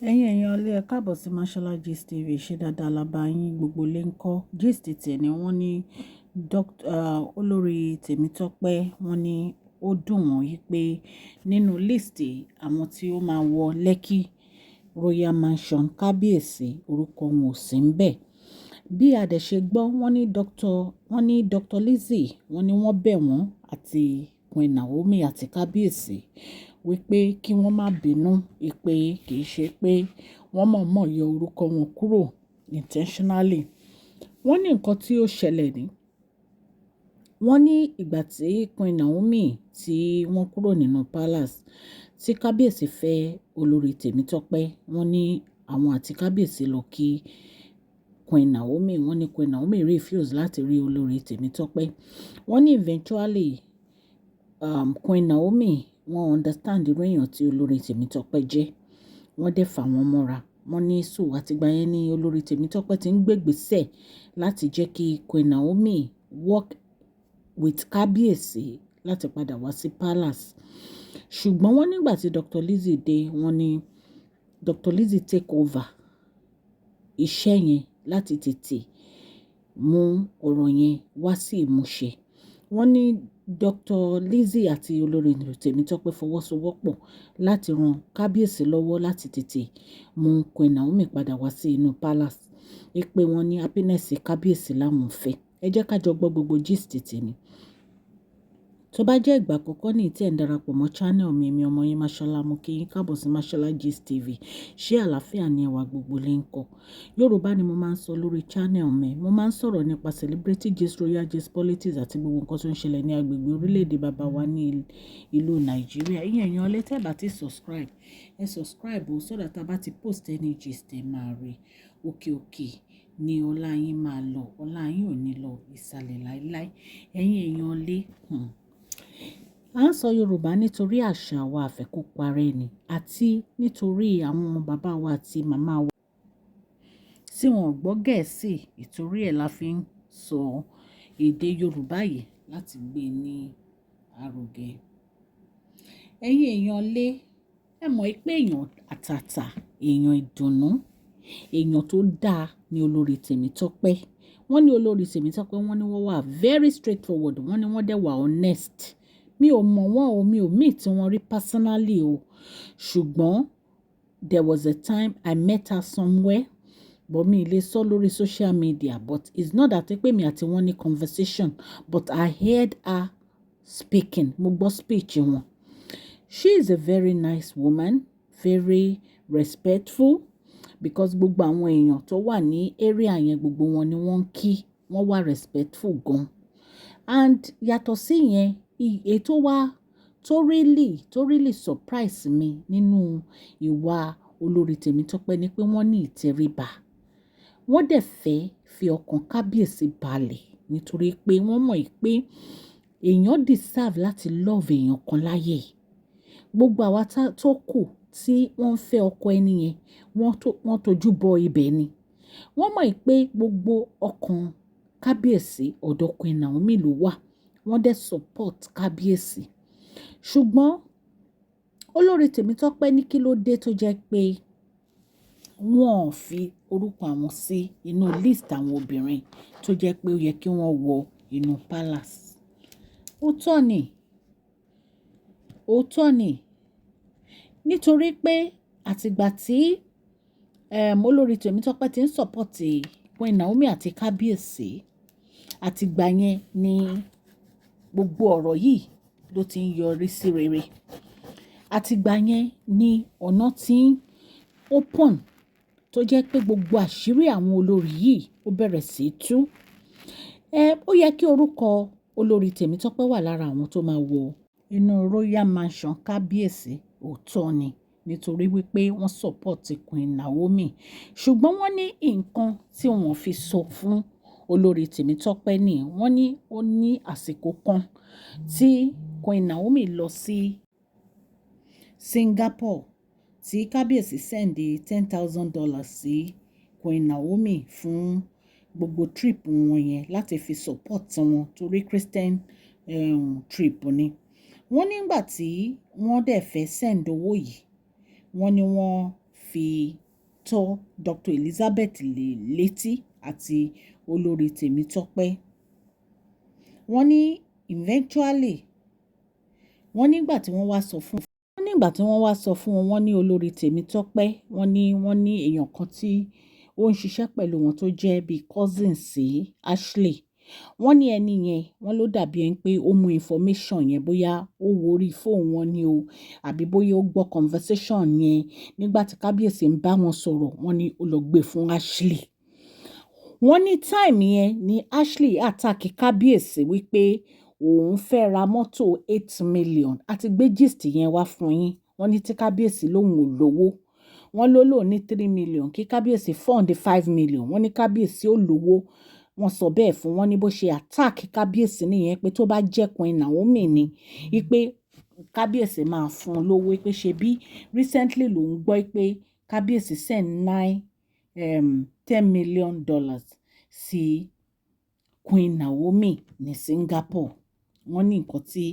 Ẹ̀yin èèyàn ilé, ẹ káàbọ̀ sí Mashola Gist TV. Ṣé dáadáa la bá yín, gbogbo lè ń kọ́. Gist tèmi, wọ́n ní Dr. Olórí Tèmítọ́pẹ́, wọ́n ní ó dùn wọ́n wípé nínú list àwọn tí ó máa wọ Lekki Royal Mansion Kábíyèsí, orúkọ wọn ò sí ńbẹ̀. Bí a dẹ̀ ṣe gbọ́, wọ́n ní Dr. Lizzie, wọ́n ní wọ́n bẹ̀ wọ́n àti Queen Naomi àti Kábíyèsí wípé kí wọ́n má bínú, wípé kì í ṣe pé wọ́n mọ̀ọ́mọ̀ yọ orúkọ wọn kúrò intentionally. Wọ́n ní nǹkan tí ó ṣẹlẹ̀ ní, wọ́n ní ìgbà tí Queen Naomi tí wọ́n kúrò nínú palace tí Kábíyèsí fẹ́ Olórí Tèmítọ́pẹ́, wọ́n ní àwọn àti Kábíyèsí lọ kí Queen Naomi. Wọ́n ní Queen Naomi refuse láti rí Olórí Tèmítọ́pẹ́. Wọ́n ní eventually Queen Naomi, wọ́n understand irú èèyàn tí Olórí Tèmítọ́pẹ́ jẹ́. Wọ́n dẹ̀ fà wọ́n mọ́ra. Wọ́n ní so àtìgbà yẹn ní Olórí Tèmítọ́pẹ́ tí ń gbégbèsè láti jẹ́ kí Queen Naomi work with Kábíyèsí láti padà wá sí palace. Ṣùgbọ́n wọ́n nígbà tí Dr. Lizzie dé, wọ́n ní Dr. Lizzie take over iṣẹ́ yẹn láti tètè mú ọ̀rọ̀ yẹn wá sí ìmúṣẹ. Wọ́n ní Dr. Lizzie àti Olórí Tèmítọ́pẹ́ fọwọ́sowọ́pọ̀ láti ran Kábíyèsí lọ́wọ́ láti tètè mú Queen Naomi padà wá sí inú palace. Wípé wọ́n ní happiness Kábíyèsí làwọn fẹ́. Ẹ jẹ́ ká jọ gbọ́ gbogbo gist tèmi. Tó bá jẹ́ ìgbà àkọ́kọ́ ní tí ẹ̀ ń darapọ̀ mọ́ channel mi, èmi ọmọ yín Mashola, mo kí yín káàbọ̀ sí Mashola Gist TV. Ṣé àlàáfíà ni ẹwà gbogbo lè ń kọ́? Yorùbá ni mo máa ń sọ lórí channel mi. Mo máa ń sọ̀rọ̀ nípa celebrity gist, royal gist, politics àti gbogbo nǹkan tó ń ṣẹlẹ̀ ní agbègbè orílẹ̀-èdè bàbá wa ní ìlú Nàìjíríà. Ẹ̀yin èèyàn lè tẹ́ bá ti subscribe, ẹ subscribe o, so that a bá ti post any gist, ẹ máa rí. Òkè òkè ni ọlá yín máa lọ, ọlá yín ò ní lọ ìsàlẹ̀ láíláí. Ẹ̀yin èèyàn lé, À ń sọ Yorùbá nítorí àṣà wa, a fẹ́ kó parẹ́ ni, àti nítorí àwọn bàbá wa àti màmá wa tí wọ́n ò gbọ́ Gẹ̀ẹ́sì. Ìtorí ẹ̀ la fi ń sọ èdè Yorùbá yìí láti gbé ní arugẹ. Ẹ̀yin èèyàn lé, ẹ mọ̀ pé èèyàn àtàtà, èèyàn ìdùnnú, èèyàn tó dáa ni Olórí Tèmítọ́pẹ́. Wọ́n ní Olórí Tèmítọ́pẹ́, wọ́n ní wọ́n wà very straightforward, wọ́n ní wọ́n dẹ̀ wà honest. Mi ò mọ̀ wọ́n o, mi ò meet wọn rí personally o. Ṣùgbọ́n there was a time I met her somewhere, but mi lè sọ lórí social media, but it's not that pé mi àti wọn ní conversation, but I heard her speaking. Mo gbọ́ speech wọn. She is a very nice woman, very respectful, because gbogbo àwọn èèyàn tó wà ní area yẹn, gbogbo wọn ni wọ́n ń kí, wọ́n wà respectful gan. And yàtọ̀ sí yẹn, èyí wá tó really surprise mi nínú ìwà Olórí Tèmítọ́pẹ́ ni pé wọ́n ní ìtẹríba. Wọ́n dẹ̀ fẹ́ fi ọkàn Kábíyèsí balẹ̀ nítorí pé wọ́n mọ̀ pé èèyàn deserve láti love èèyàn kan láyé. Gbogbo àwa tó kù tí wọ́n ń fẹ́ ọkọ ẹni yẹn, wọ́n tojú bọ ibẹ̀ ni. Wọ́n mọ̀ pé gbogbo ọkàn Kábíyèsí, ọ̀dọ̀ Queen Naomi ló wà. Wọ́n dẹ̀ support Kábíyèsí. Ṣùgbọ́n Olórí Tèmítọ́pẹ́ ní kí ló dé tó jẹ́ pé wọ́n ò fi orúkọ àwọn sí inú list àwọn obìnrin tó jẹ́ pé ó yẹ kí wọ́n wọ inú palace. Òótọ́ ni, òótọ́ ni. Nítorí pé àtìgbà tí Olórí Tèmítọ́pẹ́ ti ń support Queen Naomi àti Kábíyèsí, àtìgbà yẹn ni gbogbo ọ̀rọ̀ yìí ló ti ń yọrí sí rere. Àtìgbà yẹn ni ọ̀nà tí ń open tó jẹ́ pé gbogbo àṣírí àwọn olórí yìí ó bẹ̀rẹ̀ sí í tú. Ó yẹ kí orúkọ Olórí Tèmítọ́pẹ́ wà lára àwọn tó máa wọ inú Royal Mansion Kábíyèsí. Òótọ́ ni, nítorí wípé wọ́n support Queen Naomi. Ṣùgbọ́n wọ́n ní nǹkan tí wọ́n fi sọ fún Olórí Tèmítọ́pẹ́ ní, wọ́n ní ó ní àsìkò kan tí Queen Naomi lọ sí Singapore tí Kábíyèsí send $10,000 sí Queen Naomi fún gbogbo trip wọn yẹn láti fi support wọn torí Christian trip ni. Wọ́n nígbà tí wọ́n dẹ̀ fẹ́ send owó yìí, wọ́n ní wọ́n fi tó Dr. Elizabeth létí àti olórí Tèmítọ́pẹ́. Wọ́n ní eventually, wọ́n nígbà tí wọ́n wá sọ fún wọ́n nígbà tí wọ́n wá sọ fún wọn, wọ́n ní olórí Tèmítọ́pẹ́, wọ́n ní èèyàn kan tí ó ń ṣiṣẹ́ pẹ̀lú wọn tó jẹ́ bíi cousin sí Ashley. Wọ́n ní ẹni yẹn, wọ́n ló dàbí ẹni pé ó mú information yẹn, bóyá ó wo orí fóònù wọn ni o, àbí bóyá ó gbọ́ conversation yẹn nígbà tí kábíyèsí ń bá wọn sọ̀rọ̀. Wọ́n ní ó lọ gbé fún Ashley. Wọ́n ní time yẹn ni Ashley attack kábíyèsí wípé òun fẹ́ ra mọ́tò 8 million. Àti gbé gist yẹn wá fún yín. Wọ́n ní tí kábíyèsí lòun ò lówó, wọ́n ló lò ní 3 million, kí kábíyèsí fund 5 million. Wọ́n ní kábíyèsí ò lówó, wọ́n sọ bẹ́ẹ̀ fún wọn. Ní bó ṣe attack kábíyèsí nìyẹn, pé tó bá jẹ́ Queen Naomi ni, wípé kábíyèsí máa fún un lówó, pé ṣe bí recently lòun gbọ́ pé kábíyèsí send nine $10 million sí Queen Naomi ní Singapore. Wọ́n ní nǹkan tí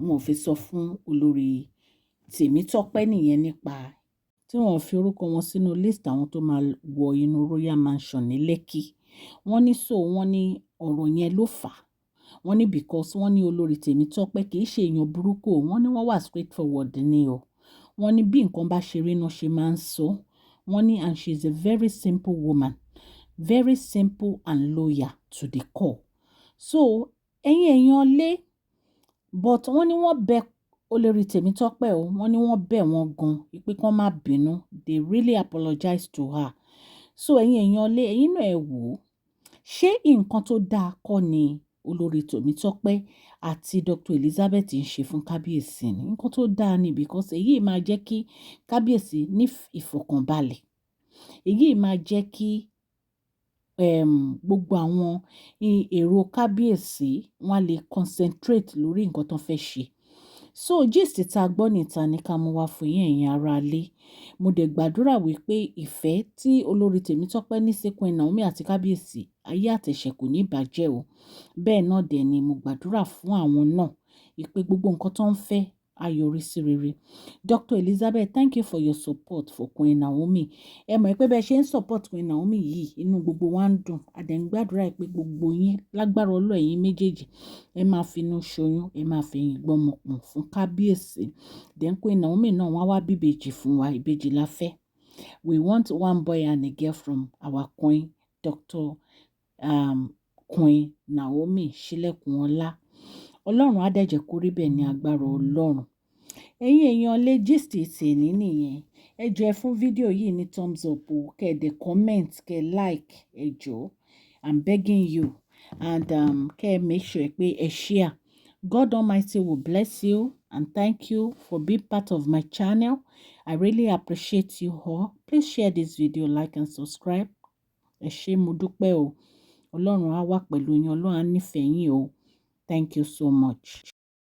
wọ́n fi sọ fún olórí Tèmítọ́pẹ́ nìyẹn nípa tí wọ́n fi orúkọ wọn sínú list àwọn tó máa wọ inú Royal Mansion ní Lekki. Wọ́n ní so wọ́n ní ọ̀rọ̀ yẹn ló fà á. Wọ́n ní because wọ́n ní olórí Tèmítọ́pẹ́ kì í ṣe èèyàn burúkú o. Wọ́n ní wọ́n wà straightforward ni o. Wọ́n ní bí nǹkan bá ṣe rí náà ṣe máa ń sọ. Wọ́n ní and she is a very simple woman, very simple and loyal to the core. So ẹ̀yin èèyàn lé, but wọ́n ní wọ́n bẹ olórí Tèmítọ́pẹ́ o. Wọ́n ní wọ́n bẹ̀ wọ́n gan pé kí wọ́n má bínú. They really apologize to her. So ẹ̀yin èèyàn lé, ẹ̀yin náà ẹ wò ó, ṣé nǹkan tó dáa kọ́ ni olórí Tèmítọ́pẹ́ àti Dr. Elizabeth ń ṣe fún kábíyèsí ni? Nǹkan tó dáa ni, because èyí máa jẹ́ kí kábíyèsí ní ìfọ̀kànbalẹ̀. Èyí máa jẹ́ kí gbogbo àwọn èrò kábíyèsí wọ́n á lè concentrate lórí nǹkan tó fẹ́ ṣe. So gist tá a gbọ́ níta ní ká mú wá fún yín, ẹ̀yin ará ilé. Mo dẹ̀ gbàdúrà wípé ìfẹ́ tí olórí Tèmítọ́pẹ́ ní sí Queen Naomi àti kábíyèsí, ayé àtẹ̀ṣẹ̀ kò ní bàjẹ́ o. Bẹ́ẹ̀ náà dẹ̀ ni mo gbàdúrà fún àwọn náà wípé gbogbo nǹkan tó ń fẹ́ á yọrí sí rere. Dr. Elizabeth, thank you for your support for Queen Naomi. Ẹ mọ̀ pé bẹ́ẹ̀ ṣe ń support Queen Naomi yìí, inú gbogbo wa ń dùn. A dẹ̀ ń gbàdúrà pé gbogbo yín lágbára Ọlọ́run, ẹ̀yin méjèèjì, ẹ máa finú ṣoyún, ẹ máa fi ẹ̀yìn gbọ́mọ pọ̀n fún kábíyèsí. Then Queen Naomi náà, wọ́n á wá bí ìbejì fún wa, ìbejì la fẹ́. We want one boy and a girl from our queen, Dr. Queen Naomi Ṣílẹ̀kùnọlá. Ọlọ́run á dẹ̀ jẹ́ kó rí bẹ́ẹ̀ ní agbára Ọlọ́run. Ẹ̀yin èèyàn lé, gist tèmi nìyẹn. Ẹ jọ̀ọ́, ẹ fún fídíò yìí ní thumbs up o, kẹ́ ẹ dẹ̀ comment, kẹ́ ẹ like, ẹ jọ̀ọ́. I'm begging you, and kẹ́ ẹ make sure pé ẹ share. God Almighty will bless you, and thank you for being part of my channel. I really appreciate you all. Please share this video, like and subscribe. Ẹ ṣé, mo dúpẹ́ o. Ọlọ́run á wà pẹ̀lú yín, Ọlọ́run á nífẹ̀ẹ́ yín o. Thank you so much.